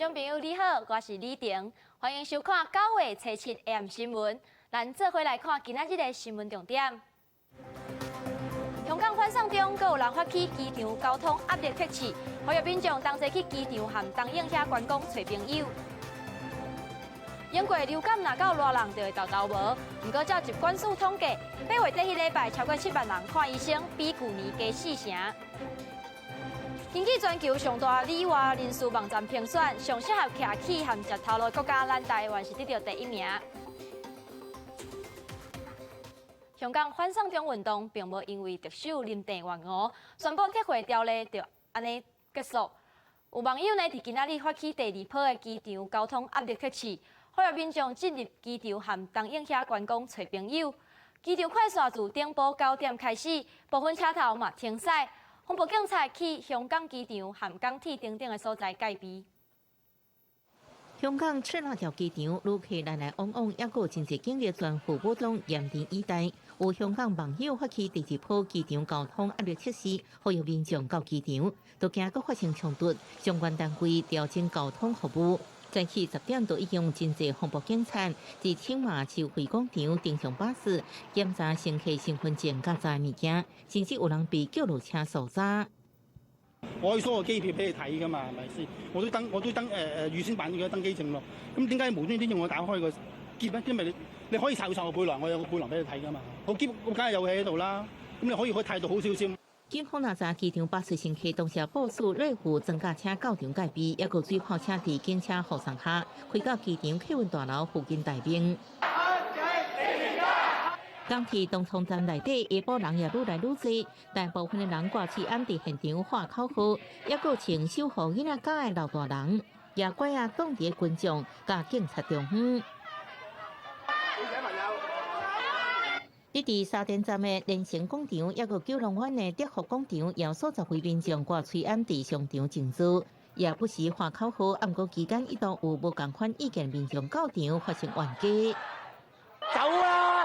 眾朋友你好，我是李婷，歡迎收看9月初7 AM 新聞。咱做伙來看今仔日的新聞重點。香港反送中，閣有人發起機場交通壓力測試，呼籲民眾同齊去機場和東涌遐觀光揣朋友。英國流感若到熱人就會沓沓無，毋過照疾管署統計，8月底彼禮拜超過7萬人看醫生，比舊年加4成。根據全球上大旅外人士網站評選，上適合徛起和食頭路的國家，咱台灣是得著第一名。香港反送中運動並無因為特首林鄭月娥宣布撤回條例就按呢結束。有網友呢，佇今仔日發起第二波的機場交通壓力測試，呼籲民眾進入機場和東涌遐觀光揣朋友。機場快線自頂晡9點開始，部分車頭嘛停駛。防暴警察去香港機場和港鐵等等的所在戒備。香港赤鱲角機場旅客來來往往，抑閣有真濟警力全副武裝嚴陣以待。有香港網友發起第二波機場交通壓力測試，呼籲民眾到機場，都驚閣發生衝突。相關單位調整交通服務。早起10點就已經有真濟防暴警察佇青馬收費廣場登上巴士，檢查乘客身份證佮載物件，甚至有人被叫落車搜查。我可以 show 個機票俾你睇噶嘛，係咪先？我都登預先辦咗登機證咯。咁點解無端端要我打開個篋咧？因為你可以搜查個背囊，我有個背囊俾你睇噶嘛。個篋我梗係有嘢喺度啦。咁你可以態度好少少。警方若查機場巴士乘客當時部署瑞虎裝甲車到場戒備，抑閣水炮車佇警車護送下，開到機場客運大樓附近待命。港鐵東涌站內底下晡人也愈來愈濟，大部分的人掛喙罨佇現場喊口號，抑閣穿守護囡仔家的老大人，也拐仔擋佇群眾佮警察中央。佇沙田站的連城廣場，抑閣九龍灣的德福廣場，有數十位民眾掛喙罨佇商場靜坐，也不時喊口號。毋過期間一度有無仝款意見民眾到場發生冤家。走啊！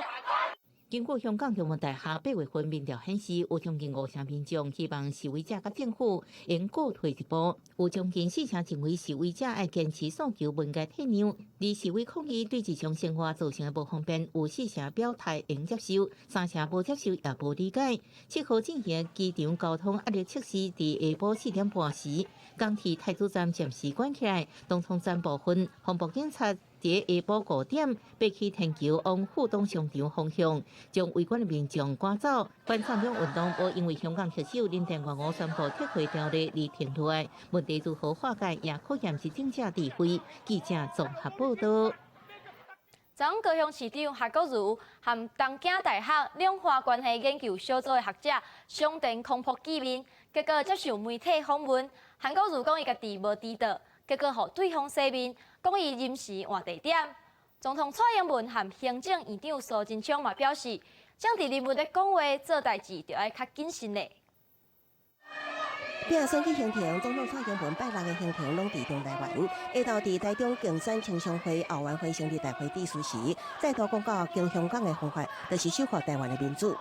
根據香港中文大學8月份民調顯示，有將近5成民眾希望示威者佮政府應各退一步，有將近4成認為示威者愛堅持訴求，毋該退讓。而示威抗議對日常生活造成的無方便，有4成表態會接受，3成無接受也無理解。7號進行機場交通壓力測試，佇下晡4點半時，港鐵太子站暫時關起來，東涌站部分防暴警察佇下晡5點，爬起天橋往富東商場方向，將圍觀的民眾趕走。反送中運動無因為香港特首林鄭月娥宣布撤回條例而停落來，問題如何化解，也考驗執政者智慧。記者綜合報道。昨昏高雄市長韓國瑜和東京大學兩岸關係研究小組的學者上電空撲見面，結果接受媒體訪問，韓國瑜講伊家己無遲到，結果予對方洗面，講伊臨時換地點。總統蔡英文和行政院長蘇貞昌嘛表示，政治人物咧講話做代誌，著愛較謹慎咧。拼選舉行程，總統蔡英文拜六的行程攏佇中台灣。下晝佇台中競選青商會後援會成立大會致辭時，再度講到經香港的方法，就是守護台灣的民主。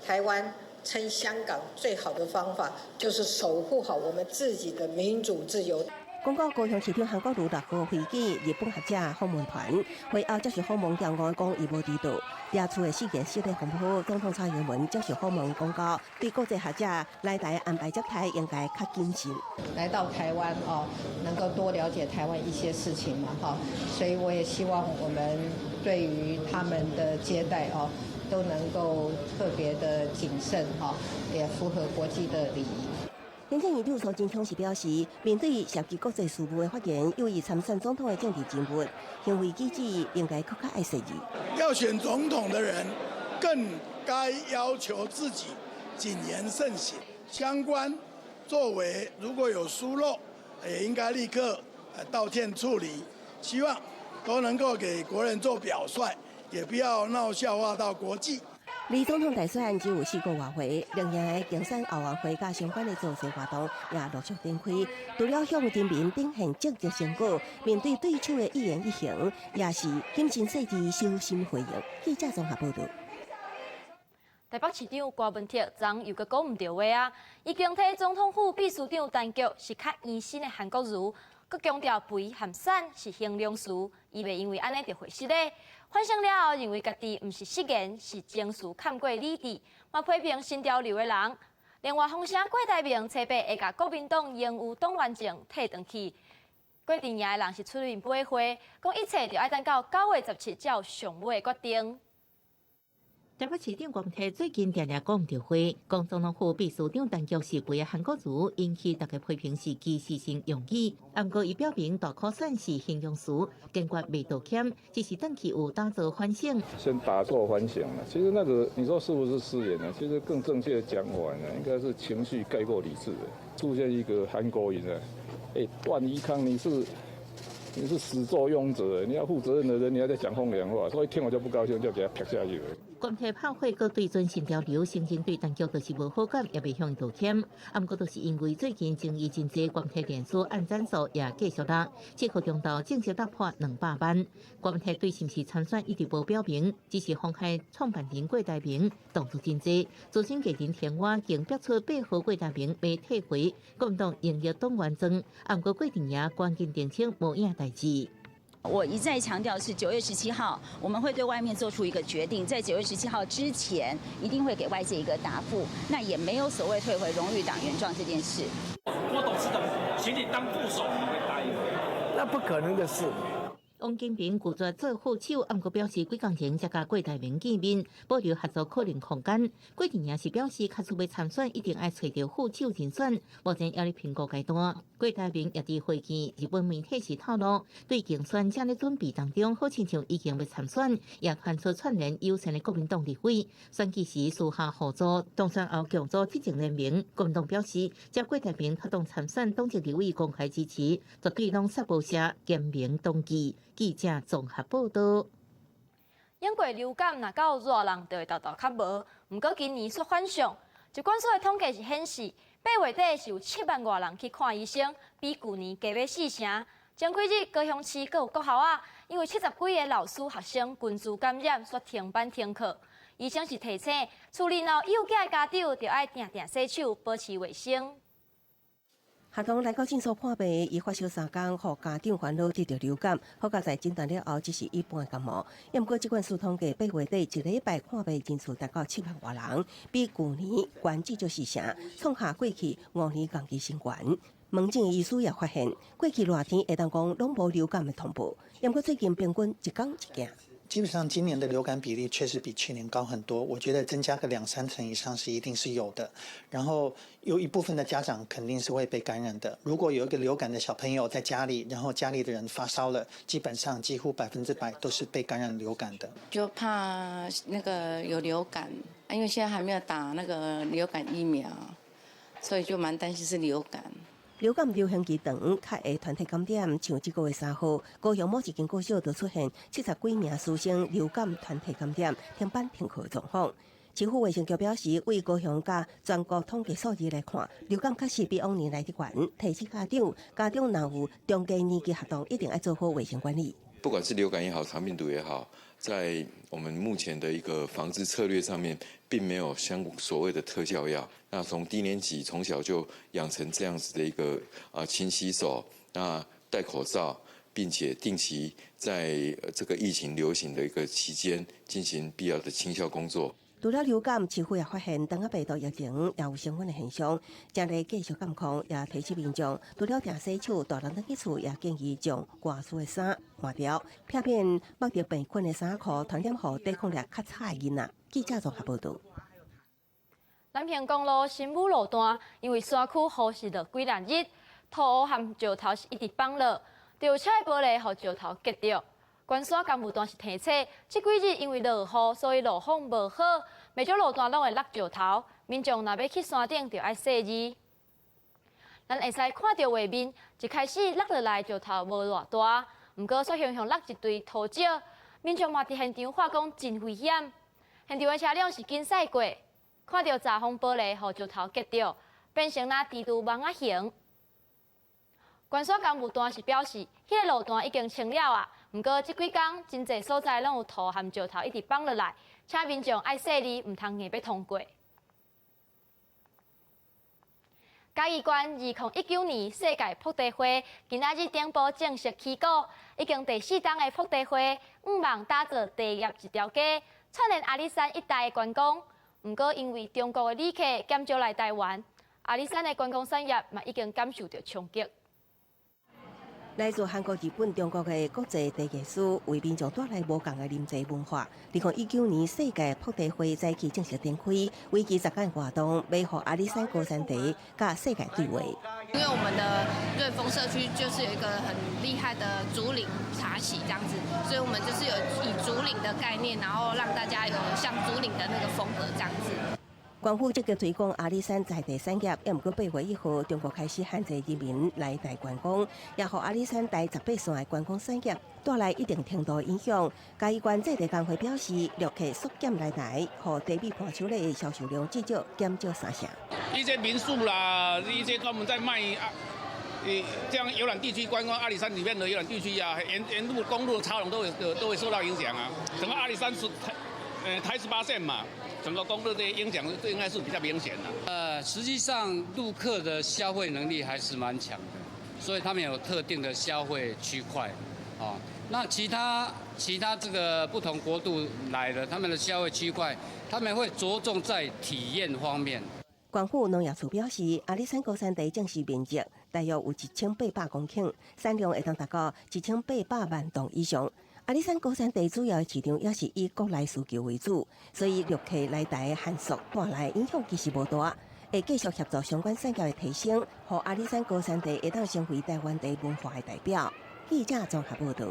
台灣撐香港最好的方法，就是守護好我們自己的民主自由。講到高雄市長韓國瑜6號會見日本學者訪問團，會後接受訪問強調講伊無遲到。這次的事件小的風波，總統蔡英文接受訪問講到，對國際學者來台安排接待應該較謹慎。來到台灣哦，能夠多了解台灣一些事情嘛，哈，所以我也希望我們對於他們的接待哦，都能夠特別的謹慎哈，也符合國際的禮儀。行政院長蘇貞昌是表示，面對涉及國際事務的發言，有意參選總統的政治人物，行為舉止應該閣較愛細膩。要選總統的人，更該要求自己謹言慎行，相關作為如果有疏漏，也應該立刻道歉處理。希望都能夠給國人做表率，也不要鬧笑話到國際。離總統大選只有4個外回，另外競選後援會佮相關的造勢活動也陸續展開。除了向人民展現政績成果，面對對手的一言一行，也是謹慎細緻、小心回應。記者綜合報道。台北市長柯文哲昨昏又閣講毋著話啊！已經替總統府秘書長陳菊是較圓身的韓國瑜，閣強調肥和瘦是形容詞，伊袂因為按呢就會失禮。反省了後，認為家己毋是失言，是情緒崁過理智，嘛批評新潮流的人。另外，風聲郭台銘初八會共國民黨榮譽黨員證退轉去。郭陣營的人是出面買貨，講一切就愛等到9月17才有上尾的決定。台北市長郭台最近定定講毋著話，講總統府秘書長陳菊是肥的韓國瑜，引起大家批評是歧視性用語。毋過伊表明大箍瘦是形容詞，堅決袂道歉，只是轉去有打做反省。先打做反省啦。其實那個你說是不是失言呢？其實更正確的講法呢，應該是情緒蓋過理智，出現一個韓國瑜呢。欸，段宜康，你是始作俑者，你要負責任的人，你還在講風涼話，所以聽我就不高興，就給他劈下去了。郭台拍火閣對準新潮流，承認對陳菊就是無好感，也袂向伊道歉。毋過就是因為最近爭議真濟，郭台臉書按讚數也繼續落，7號中晝正式突破200萬。郭台對是毋是參選一直無表明，只是鴻海創辦人郭台銘動作真濟，資深藝人田蛙更逼出8號郭台銘欲退回國民黨榮譽黨員證，毋過郭陣營趕緊澄清無影代誌。我一再強調是9月17號，我們會對外面做出一個決定，在9月17號之前，一定會給外界一個答覆。那也沒有所謂退回榮譽黨員狀這件事。郭董事長，請你當副手，你會答應？那不可能的事。王金平拒絕做副手，毋過表示幾工前才共郭台銘見面，保留合作可能空間。郭陣營是表示，假使欲參選，一定愛揣著副手人選，目前猶佇評估階段。郭台銘也佇會見日本媒體時透露，對競選正咧準備當中，好親像已經欲參選，也傳出串聯友善的國民黨立委選舉時私下合作，當選後共組執政聯盟。國民黨表示，這郭台銘脫黨參選黨籍立委公開支持，絕對攏煞無寫兼明動機。記者綜合報道。英國流感若到熱人就會沓沓較無，毋過今年煞反常。疾管署的統計是顯示，8月底是有7萬外人去看醫生，比舊年加欲四成。前幾日高雄市閣有國校仔，因為70幾个老師學生群聚感染，煞停班停課。醫生是提醒，厝裡若有幼囝的家長，就愛定定洗手，保持衛生。學童來到診所看病，伊發燒3工，予家長煩惱得著流感，好佳哉診斷了後，只是一般感冒。毋過疾管署統計，8月底一禮拜看病人數達到7萬外人，比舊年懸至少四成，創下過去5年同期新懸。門診醫師也發現，過去熱天會當講攏無流感的通報，毋過最近平均一工一件。基本上今年的流感比例確實比去年高很多，我覺得增加個兩三成以上是一定是有的。然後有一部分的家長肯定是會被感染的。如果有一個流感的小朋友在家裡，然後家裡的人發燒了，基本上幾乎100%都是被感染流感的。就怕那個有流感，因為現在還沒有打那個流感疫苗，所以就蠻擔心是流感。流感流行期長，較會團體感染。像這個月3號，高雄某一間國小就出現70幾名師生流感團體感染，停班停課狀況。市府衛生局表示，對高雄佮全國統計數字來看，流感確實比往年來得懸。提醒家長，家長若有中低年級學童，一定愛做好衛生管理。不管是流感也好，腸病毒也好，在我們目前的一個防治策略上面，並沒有相所謂的特效藥。那從低年級從小就養成這樣子的一個啊，勤洗手、那戴口罩，並且定期在這個疫情流行的一個期間進行必要的清消工作。除了流感，市府也發現腸仔病毒疫情也有升溫的現象，正咧繼續監控，也提醒民眾，除了定洗手，大人轉去厝也建議將外出的衫換掉，避免縛著病菌的衫褲傳染予抵抗力較差的囡仔。記者綜合報道。南平公路新武路段，因為山區雨勢落幾連日，土烏和石頭是一直放落，吊車的玻璃予石頭擊著。關山工務段是提醒，這幾日因為落雨，所以路況無好，袂少路段攏會落石頭。民眾若欲去山頂，就愛細膩。咱會使看著畫面，一開始落落來石頭無偌大，毋過煞雄雄落一堆土石，民眾嘛佇現場喊講真危險。現場的車輛是緊駛過，看著閘風玻璃予石頭擊著，變成若蜘蛛網仔形。關山工務段是表示，彼个路段已經清了啊。毋過這幾工真濟所在攏有土和石頭一直放落來，請民眾愛細膩，毋通硬欲通過。嘉義縣2019年世界曝地花今仔日頂晡正式起鼓，已經第四冬的曝地花，向望打造茶葉一條街，串聯阿里山一帶的觀光。毋過因為中國的旅客減少來台灣，阿里山的觀光產業嘛已經感受著衝擊。來自韓國、日本、中國的國際茶藝師，為民眾帶來無仝的啉茶文化。2019年世界曝地花早起正式展開，為期10天活動，欲予阿里山高山茶佮世界對話。因為我們的瑞豐社區就是有一個很厲害的竹林茶席這樣子，所以我們就是有以竹林的概念，然後讓大家有像竹林的那個風格這樣子。官府積極推廣阿里山在地產業，也毋過8月1號，中國開始限制人民來台觀光，也予阿里山台18線的觀光產業帶來一定程度影響。嘉義縣在地工會表示，旅客縮減來台，予茶米伴手禮的銷售量至少減少三成。一些民宿啦，一些專門在賣啊，這樣遊覽地區觀光阿里山裡面的遊覽地區啊，沿路公路茶農都會受到影響啊。整個阿里山是台18線嘛。整個公路的影響，這應該是比較明顯的。實際上陸客的消費能力還是蠻強的，所以他們有特定的消費區塊，哦，那其他這個不同國度來的，他們的消費區塊，他們會着重在體驗方面。縣府農業處表示，阿里山高山茶種植面積大約有1800公頃，產量會當達到1800萬噸以上。阿里山高山茶主要市場也是以國內需求為主，所以旅客來台限塑帶來影響其實無大。會繼續協助相關產業的提升，予阿里山高山茶會當成為台灣茶文化的代表。記者綜合報導。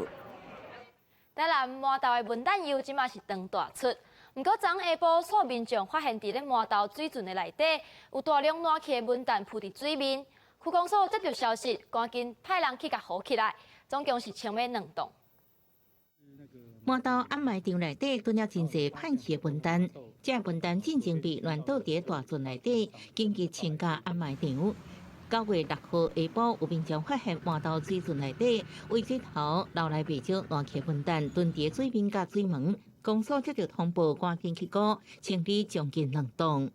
台南饃頭的文旦柚這馬是當大出，毋過昨下晡，數民眾發現佇咧饃頭水圳的內底有大量爛去的文旦浮佇水面，區公所接著消息，趕緊派人去共扶起來，總共是清欲2噸。饃頭掩埋場內底囤了真濟歹去的文旦，這文旦進前被亂倒佇大圳內底，緊急清甲掩埋場。9月6號下晡，有民眾發現饃頭水圳內底圍水頭留來袂少爛去文旦，囤佇水面佮水門，公所接著通報，趕緊去估清理將近2噸。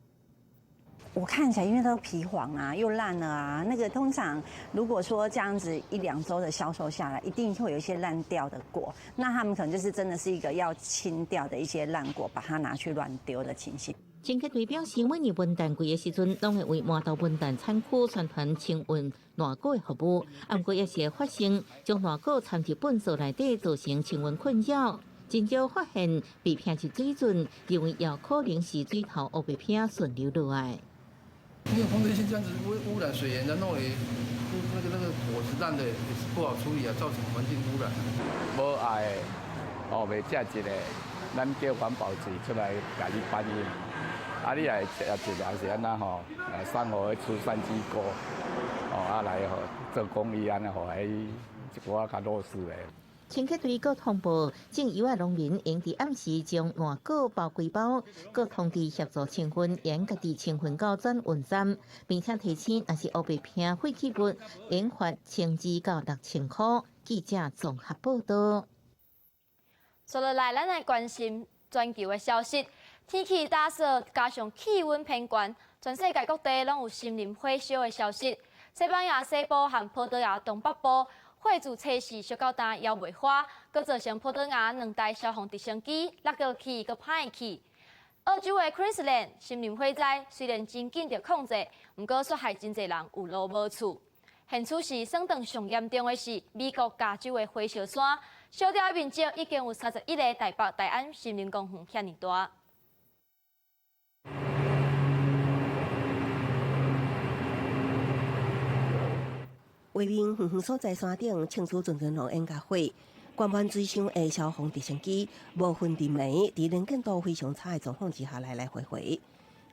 我看起來，因為都皮黃啊，又爛了啊。那個通常如果說這樣子一兩週的銷售下來，一定會有一些爛掉的果。那他們可能就是真的是一個要清掉的一些爛果，把它拿去亂丟的情形。清潔隊表示，每年文旦季的時陣，攏會為饃頭文旦產區宣傳清運爛果的服務。啊，毋過也是會發生將爛果摻佇糞埽內底，造成清運困擾。真少發現被騙入水圳，認為有可能是水頭烏白片順流落來。因為風吹線這樣子污染水源，然後也那個果子爛的也是不好處理啊，造成環境污染。無愛哦，袂食一個，咱叫環保局出來共你搬運。啊，你若食一個是按怎吼？來送予彼慈善機構，哦啊來予做公益按呢，予彼一寡較弱勢的。清潔隊閣通報，種柚仔農民應佇暗時將爛果包規包，閣通知協助清運，應家己清運到轉運站，並且提醒，若是烏白片廢棄物，應罰1000至到6000箍。記者綜合報導。接落來，咱來關心全球的消息。天氣乾燥，加上氣溫偏懸，全世界各地攏有森林火燒的消息。西班牙西部和葡萄牙東北部，火自初四燒到今猶未化，閣造成葡萄牙兩台消防直升機落落去，閣歹去。澳洲的 Queensland 森林火災雖然真緊著控制，毋過煞害真濟人有路無厝。現此時算當上嚴重的是美國加州的火燒山，燒掉的面積已經有31個台北大安森林公園遐爾大。畫面遠遠所在山頂，清楚陣陣濃煙佮火，懸滿水箱的消防直升機無分昼暝，佇能見度非常差的狀況之下來來回回。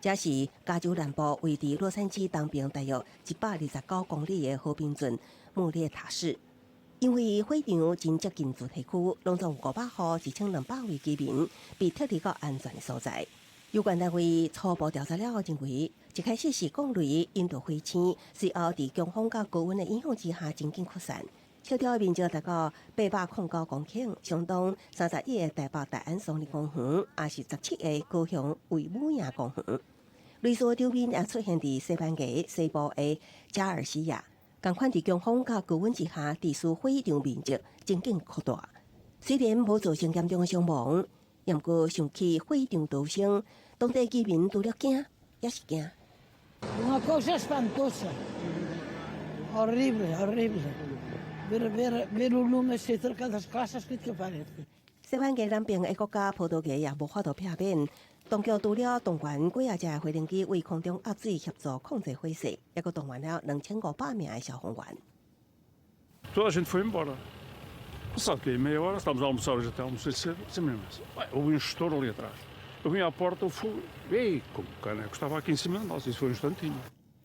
這是加州南部位佇洛杉磯東邊大約129公里的河濱郡穆列塔市。因為火場真接近住宅區，攏總500戶1200位居民被撤離到安全的所在。有關單位初步調查了後，認為一開始是降雷引導火星，隨後佇強風佮高溫的影響之下，真緊擴散。燒掉的面積達到809公頃，相當31個台北大安森林公園，也是17個高雄衛武營公園。類似場面也出現佇西班牙西部的加爾西亞。仝款佇強風佮高溫之下，致使火場面積真緊擴大。雖然無造成嚴重的傷亡，毋過想起火場逃生，當地居民除了驚，也是驚。 Una cosa espantosa, horrible, horrible. Ver, ver, ver un lume cerca das casas, que te parece? 西班牙南邊的國家葡萄牙也無法度避免，當局除了動員幾仔隻飛行機對空中壓水協助控制火勢，抑閣動員了2500名的消防員。 Toda a gente foi embora. Passado que meia hora, estávamos a almoçar hoje até almoço cedo, assim mesmo. Houve um estouro ali atrás. Eu vim à porta, o fogo, ei, como caneco, estava aqui em cima de nós, isso foi um instantinho.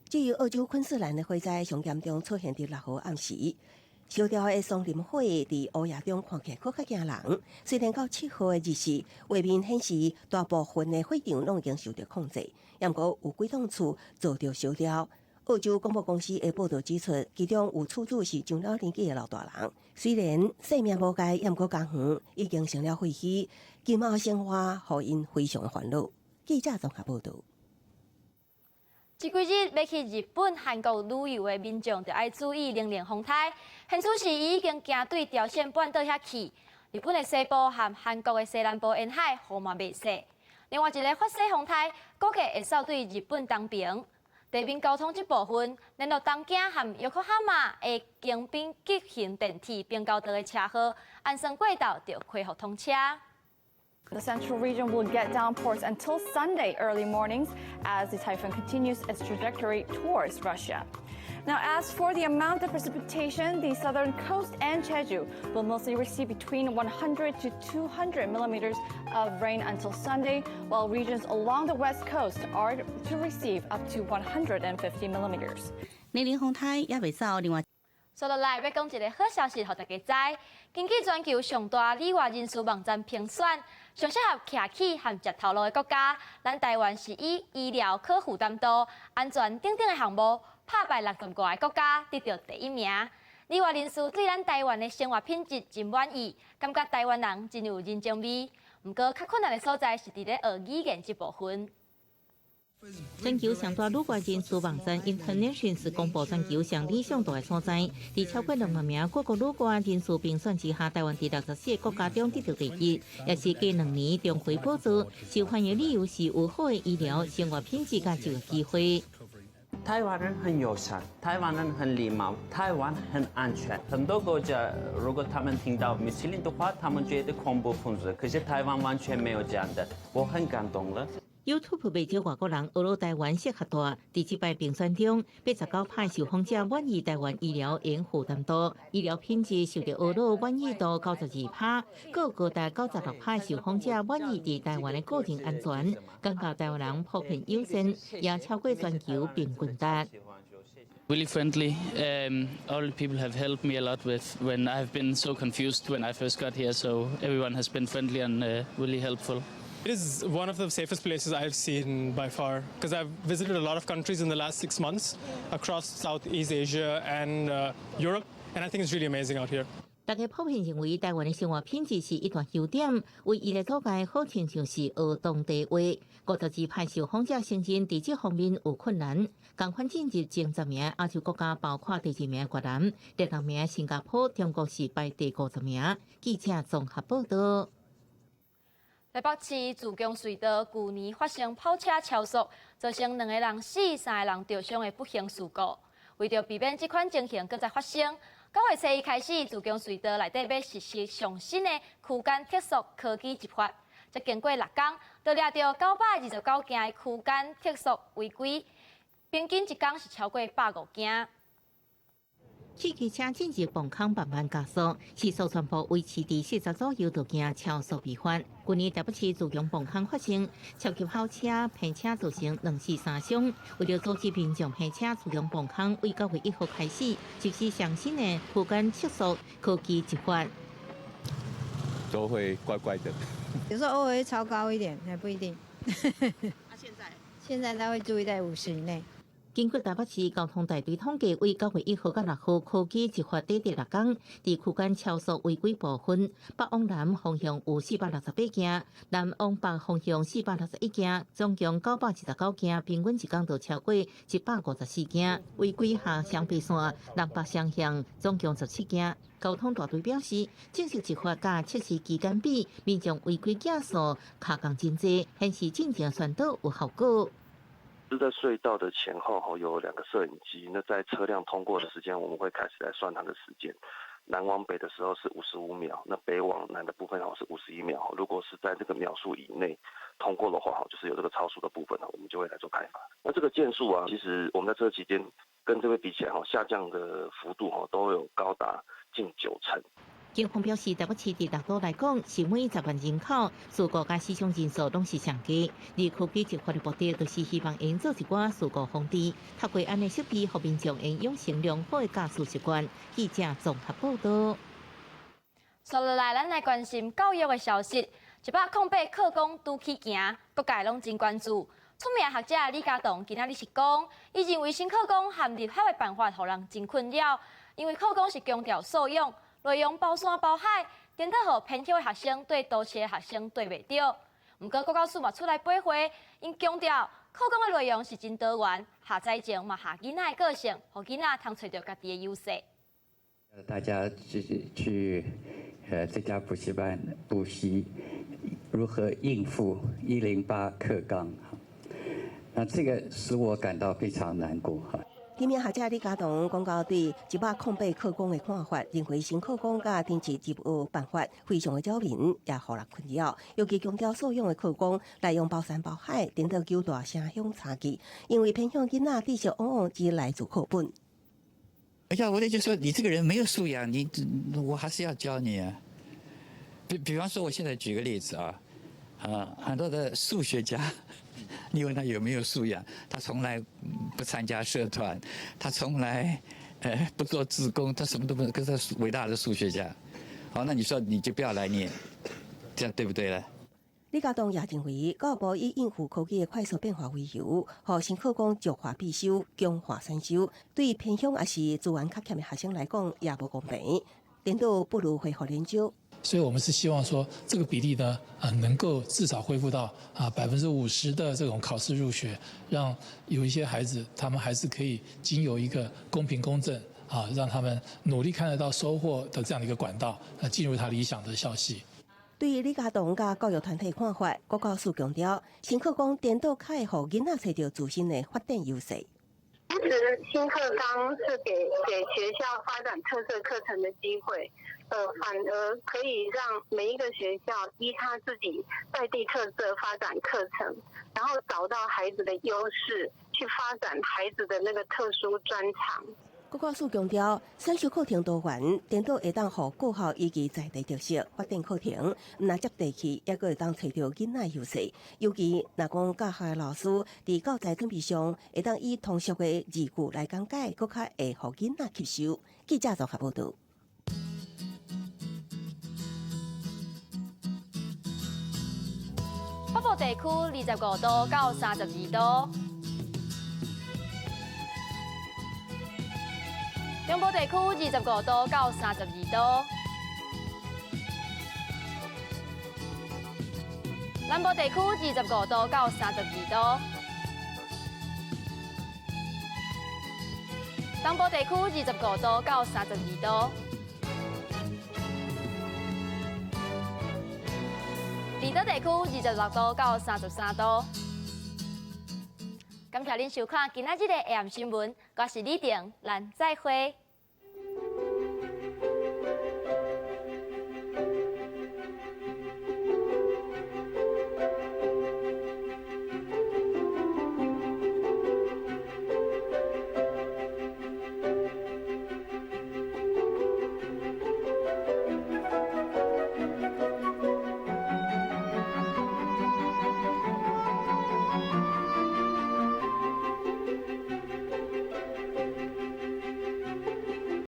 至於澳洲昆士蘭的火災上嚴重出現佇6號暗時，燒掉的松林火佇烏夜中看起來閣較驚人。雖然到7號的日時，畫面顯示大部分的火場攏已經受到控制，毋過有幾棟厝遭著燒掉。澳洲廣播公司的報道指出，其中有厝主是上了年紀的老大人，雖然性命無礙，毋過家園已經成了廢墟，今後生活予𪜶非常煩惱。記者綜合報道。這幾日欲去日本、韓國旅遊的民眾，就愛注意零零風颱。現此時伊已經行對朝鮮半島遐去。日本的西部和韓國的西南部沿海雨嘛袂細。另外一个法西風颱，估計會掃對日本東爿。地面交通這部分，連絡東京和約克哈馬的京浜急行電鐵平交道的車號，安生過道就恢復通車。 The central region will get downpours until Sunday early mornings as the typhoon continues its trajectory towards Russia. Now, as for the amount of precipitation, the southern coast and Jeju will mostly receive between 100 to 200 millimeters of rain until Sunday, while regions along the west coast are to receive up to 150 millimeters. 零零風颱猶未走，另外。紲落來欲講一个好消息，予大家知。根據全球上大旅外人士網站評選，上適合徛起和食頭路的國家，咱台灣是以醫療可負擔度、安全等等的項目，拍敗65個國家，得著第一名。旅外人士對咱台灣的生活品質真滿意，感覺台灣人真有人情味。毋過較困難的所在是佇咧學語言這部分。全球上大旅外人士網站 Internations 公布全球上理想住的所在，佇超過2萬名各國旅外人士評選之下，台灣佇64個國家中得著第一，也是隔2年重回寶座。受歡迎理由是有好的醫療、生活品質佮就業機會。台灣人很友善，台灣人很禮貌，台灣很安全。很多國家如果他們聽到穆斯林的話，他們覺得恐怖分子。可是台灣完全沒有這樣的，我很感動了。 YouTube 袂少外國人學囉台灣適合住，佇這擺評選中，89%受訪者滿意台灣醫療應負擔度，醫療品質受著呵咾滿意度92%，閣有高達96%受訪者滿意佇台灣的個人安全，感覺台灣人普遍友善，也超過全球平均值。 Really friendly. All people have helped me a lot with when I've been so confused when I first got here. So everyone has been friendly and really helpful. It is one of the safest places I've seen by far because I've visited a lot of countries in the last 6 months across Southeast Asia and Europe, and I think it's really amazing out here. 大家普遍認為台灣的生活品質是一大優點，唯一的阻礙好親像是學當地話。52%受訪者承認佇這方面有困難。仝款進入前10名亞洲國家，包括第二名越南、第六名新加坡、中國是排第50名。記者綜合報道。台北市自強隧道舊年發生跑車超速，造成兩個人死、三個人著傷的不幸事故。為著避免這款情形閣再發生，9月初一開始，自強隧道內底欲實施上新的區間測速科技執法。才經過6工，就掠著929件的區間測速違規，平均一工是超過150件。汽機車進入磅空慢慢加速，時速全部維持佇40左右，就驚超速違法。去年台北市自強磅空發生超級跑車騙車造成兩死三傷，為著阻止民眾騙車，自強磅空對9月1號開始實施上新的區間測速科技執法。都會怪怪的。有時候偶爾會超高一點，還不一定。啊，現在？現在他會注意在50以內。根據台北市交通大隊統計，為9月1號到6號，科技執法短短6工，佇區間超速違規部分，北往南方向有468件，南往北方向461件，總共979件，平均一工就超過154件。違規下雙白線南北雙向總共17件。交通大隊表示，正式執法佮測試期間比，民眾違規件數下降真濟，顯示進前宣導有效果。是在隧道的前後吼有兩個攝影機，那在車輛通過的時間，我們會開始來算它的時間。南往北的時候是55秒，那北往南的部分吼是51秒。如果是在這個秒數以內通過的話，就是有這個超速的部分，我們就會來做開罰。那這個件數啊，其實我們在這個期間跟這邊比起來，下降的幅度都有高達近9成。警方表示，台北市佇六都來講，是每10萬人口事故佮死傷人數攏是上低。而科技執法的目的，就是希望營造一寡事故防治，透過按呢設備，予民眾會養成良好的駕駛習慣。記者綜合報道。接落來，咱來關心教育的消息。108課綱拄起行，各界攏真關注。出名學者李家棟今仔日是講，伊認為新課綱含入學的辦法，予人真困擾，因為課綱是強調素養。內容包山包海，顛倒予偏鄉的學生對都市的學生對袂著。毋過國教署嘛出來駁回，𪜶強調課綱的內容是真多元，合才情嘛合囡仔的個性，予囡仔通揣著家己的優勢。大家去這家補習班補習，如何應付108課綱？那這個使我感到非常難過哈。知名學者李家棟講到對108課綱的看法，認為新課綱佮頂次入學辦法非常的擾民，也予人困擾。尤其強調素養的課綱內容包山包海，顛倒糾大城鄉差距。因為偏鄉囡仔知識往往只來自課本。哎呀，我的就說你這個人沒有素養，你我還是要教你啊。比方說，我現在舉個例子啊，啊，很多的數學家。你問他有沒有素養？他從來不參加社團，他從來不做志工，他什麼都不，可是偉大的數學家。好，那你說你就不要來念，這樣對不對呢？李家棟也認為，教育部以應付科技的快速變化為由，予新課綱弱化必修，強化選修，對偏鄉抑是資源較欠的學生來講，也無公平。顛倒不如恢復聯招。所以我們是希望說，這個比例呢，能夠至少恢復到50%的這種考試入學，讓有一些孩子，他們還是可以經由一個公平公正啊，讓他們努力看得到收穫的這樣的一個管道，進入他理想的校系。對於李家棟佮教育團體看法，國教署強調，新課綱顛倒較會予囡仔揣著自身的發展優勢。其實新課綱是給學校發展特色課程的機會，反而可以讓每一個學校依他自己在地特色發展課程，然後找到孩子的優勢，去發展孩子的那個特殊專長。國教署強調，選修課程多元，顛倒會當予各校依據在地特色發展課程，毋但接地氣，抑閣會當揣著囡仔優勢。尤其若講教學的老師佇教材準備上，會當以通俗的字句來講解，閣較會予囡仔吸收。記者綜合報道。北部地區25度到32度。中部地區25度到32度，南部地區25度到32度，東部地區25度到32度，離島地區26度到33度。感謝恁收看今仔日的 AM 新聞，我是李婷，咱再會。